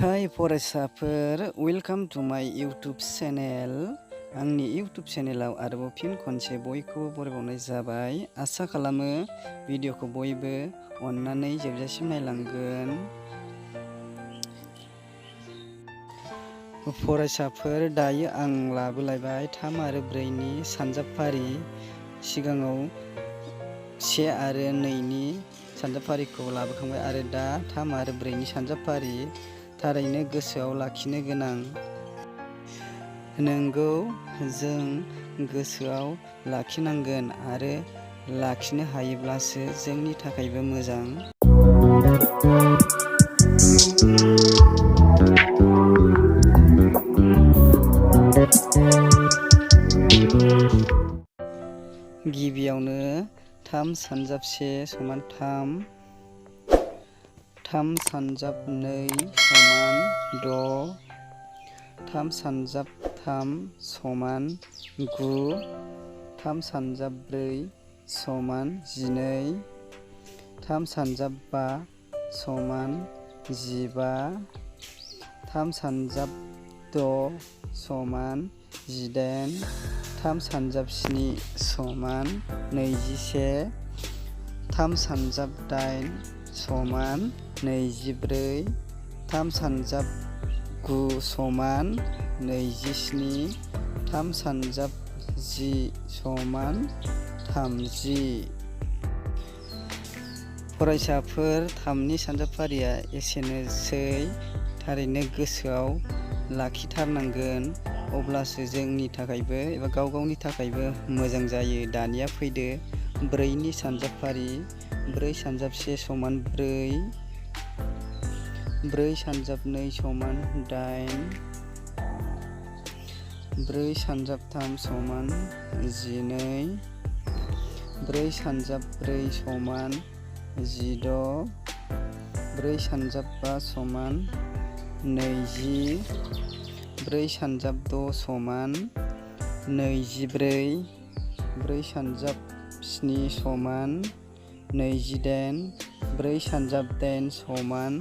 हाय फरायसाफोर, welcome to माय यूट्यूब चैनेल। आंनि यूट्यूब चैनेलाव आरोबाव फिन खनसे बयखौबो बरायबावनाय जाबाय। आसा खालामो भिडिअखौ बयबो अननानै जोबजासिम नायलांगोन। फरायसाफोर, दायो आं लाबोलायबाय 3 आरो 4 नि सानजाबफारि। सिगाङाव 1 आरो 2 नि सानजाबफारिखौ लाबोखांबाय आरो दा 3 आरो 4 नि सानजाबफारि। थारैनो गोसोआव लाखिनो गोनां। नंगौ, जों गोसोआव लाखिनांगोन आरो लाखिनो हायोब्लासो जोंनि थाखायबो मोजां। गिबियावनो 3 सानजाब 1 समान 3, 3 सानजाब 2 समान 6, 3 सानजाब 3 समान 9, 3 सानजाब 4 समान 12, 3 सानजाब 5 समान 15, 3 सानजाब 6 समान 18, 3 सानजाब 7 समान 21, 3 सानजाब 8 समान 24, 3 सानजाब 9 समान 27, 3 सानजाब 10 समान 30। फरायसाफोर, 3 नि सानजाबफारिया एसेनोसै। थारैनो गोसोआव लाखिथारनांगोन, अब्लासो जोंनि थाखायबो एबा गाव गावनि थाखायबो मोजां जायो। दानिया फैदो 4 नि सानजाबफारि। 4 सानजाब 1 समान 4, 4 सानजाब 2 समान 8, 4 सानजाब 3 समान 12, 4 सानजाब 4 समान 16, 4 सानजाब 5 समान 20, 4 सानजाब 6 समान 24, 4 सानजाब 7 समान 28, 4 सानजाब 8 समान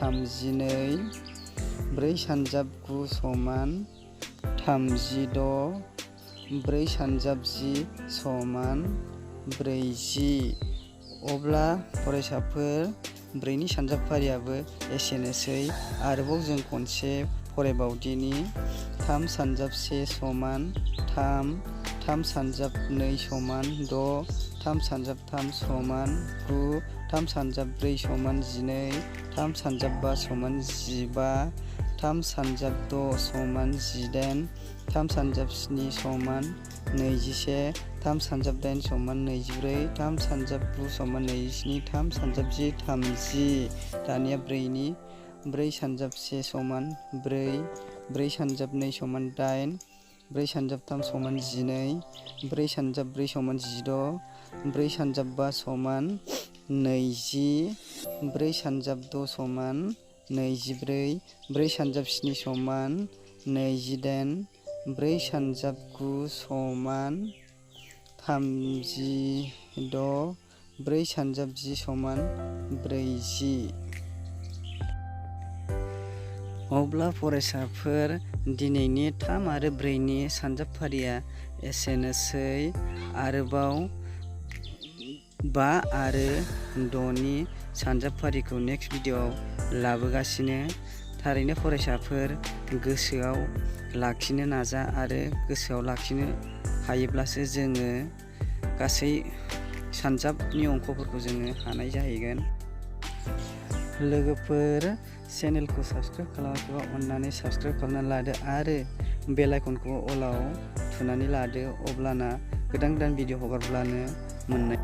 32, 4 सानजाब 9 समान 36, 4 सानजाब 10 समान 40। अब्ला फरायसाफोर, 4 नि सानजाबफारियाबो एसेनोसै। आरोबाव जों खनसे फरायबावदिनि 3 सानजाब 1 समान 3, 3 सानजाब 2 समान 6, 3 सानजाब 3 समान 9, 3 सानजाब 4 समान 12, 3 सानजाब 5 समान 15, 3 सानजाब 6 समान 18, 3 सानजाब 7 समान 21, 3 सानजाब 8 समान 24, 3 सानजाब 9 समान 27, 3 सानजाब 10 30। दानिया 4 नि 4 सानजाब 1 समान 4, 4 सानजाब 2 समान 8, 4 सानजाब 3 समान 12, 4 सानजाब 4 समान 16, 4 सानजाब 5 समान 20, 4 सानजाब 6 समान 24, 4 सानजाब 7 समान 28, 4 सानजाब 9 समान 36, 4 सानजाब 10 समान 40। अब्ला फरायसाफोर, दिनैनि 3 आरो 4 नि सानजाबफारिया एसेनोसै। आरोबाव 5 आरो 6 नि सानजाबफारिखौ नेक्स्ट भिडिअआव लाबोगासिनो। थारैनो फरायसाफोर, गोसोआव लाखिनो नाजा आरो गोसोआव लाखिनो हायोब्लासो जोङो गासै सानजाबनि अंकफोरखौ जोङो हानाय जाहैगोन। लोगोफोर, चेनेलखौ साबस्क्राइब खालामाखैबा अननानै साबस्क्राइब खालामनानै लादो आरो बेल आइकनखौ अलाव थुनानै लादो, अब्लाना गोदान भिडिअ हगारब्लानो मोननाय